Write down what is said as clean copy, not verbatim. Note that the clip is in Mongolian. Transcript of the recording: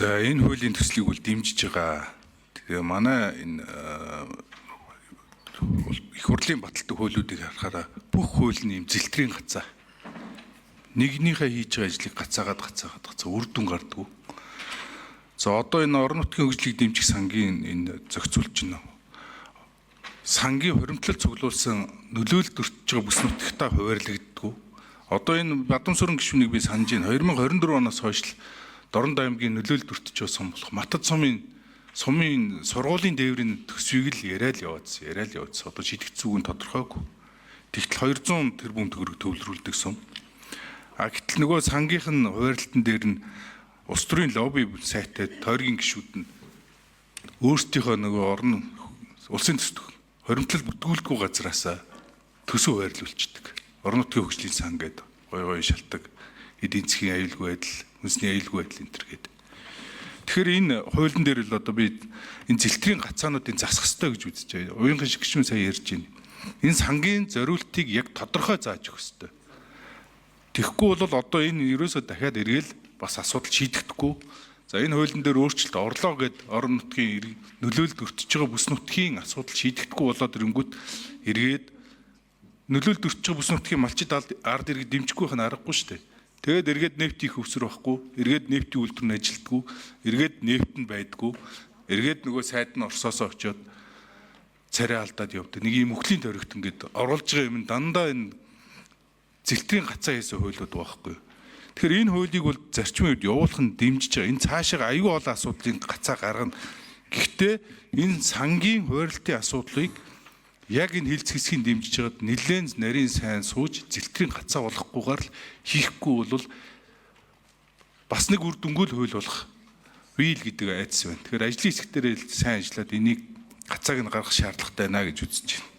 За, энэ хуулийн төслийг бол дэмжиж байгаа. Тэгээ манай энэ их хурлын баталдаг хуулиудыг харахаараа бүх хууль нь юм зэлтрийн гацаа. Нэгнийхээ хийж байгаа ажлыг гацаагаад гацаагаад гацаа үр дүн гардаггүй. За, одоо энэ орон нутгийн хөгжлийг дэмжих сангийн энэ зохицуулж байна. Сангийн хуримтлал цуглуулсан нөлөөлөлд өртөж байгаа бүс нутагтаа хуваарлагддаггүй. Одоо энэ Бадамсүрэн гишүүнийг би санаж байна. 2024 оноос хойш л Дорнод аймгийн нөлөөлөлд өртөж байгаа сум болох Матад сумын сургуулийн дээврийн төсвийг л яриад яваадсан. Яриад яваадсан. Одоо шийдэгдсэн үг нь тодорхойгүй. Тэгтэл 200 тэрбум төгрөг төвлөрүүлдэг сум. А гэтэл нөгөө сангийнх нь хуваарлтан дээр нь улс төрийн лобби сайтай тойргийн гишүүд нь өөрсдийнхөө нөгөө орон улсын төсөв хоримтлал бүртгүүлэхгүй газраасаа төсөв хуваарлуулчихдаг. Орон нутгийн хөгжлийн сан гэдэг гой гой шалтаг, эдийн засгийн аюулгүй байдал, үндэсний аюулгүй байдал энэ төр гэдэг. Тэгэхээр энэ хуулийн дээр л одоо би энэ зэлтрийн гацаануудыг засах ёстой гэж үзэж байгаа. Уян шиг гишүүн сая ярьж байна. Энэ сангийн зориултыг яг тодорхой зааж өгөх ёстой. Тэгэхгүй бол одоо энэ ерөөсөө дахиад эргээл бас асуудал шийдэгдэхгүй. За, энэ хуулийн дээр өөрчлөлт орлоо гэд орон нутгийн нөлөөлөлд өртөж байгаа бүс нутгийн асуудал шийдэгдэхгүй болоод ирэнгүүт эргээд нөлөөлөлд өртөж байгаа бүс нутгийн малчид ард иргэд дэмжихгүй байх нь аргагүй шүү дээ. Тэгээд эргээд нефтийн их өвсөр байхгүй, эргээд нефтийн үйлдвэр нь ажилтгүй, эргээд нефт нь байдгүй, эргээд нөгөө сайд нь Оросоос очиод царай алдаад явдаг. Нэг юм өхлийн төрөгт ингээд оруулж байгаа юм дандаа энэ зэлтрийн гацаа хийсэн хуулиуд байхгүй. Тэгэхээр энэ хуулийг бол зарчмын үед явуулах нь дэмжиж байгаа. Энэ цаашаа аюул олон асуудлын гацаа гаргана. Гэхдээ энэ сангийн хуваарлтын асуудлыг яг энэ хилцэх хэсгийг дэмжиж байгаад нэлээд нарийн сайн сууж зэлтрийн гацаа болохгүйгээр л хийхгүй бол бас нэг үр дүнгүй л хууль болох үйл гэдэг айдас байна. Тэгэхээр ажлын хэсэг дээр сайн ажиллаад энийг гацааг нь гаргах шаардлагатай байна гэж үзэж байна.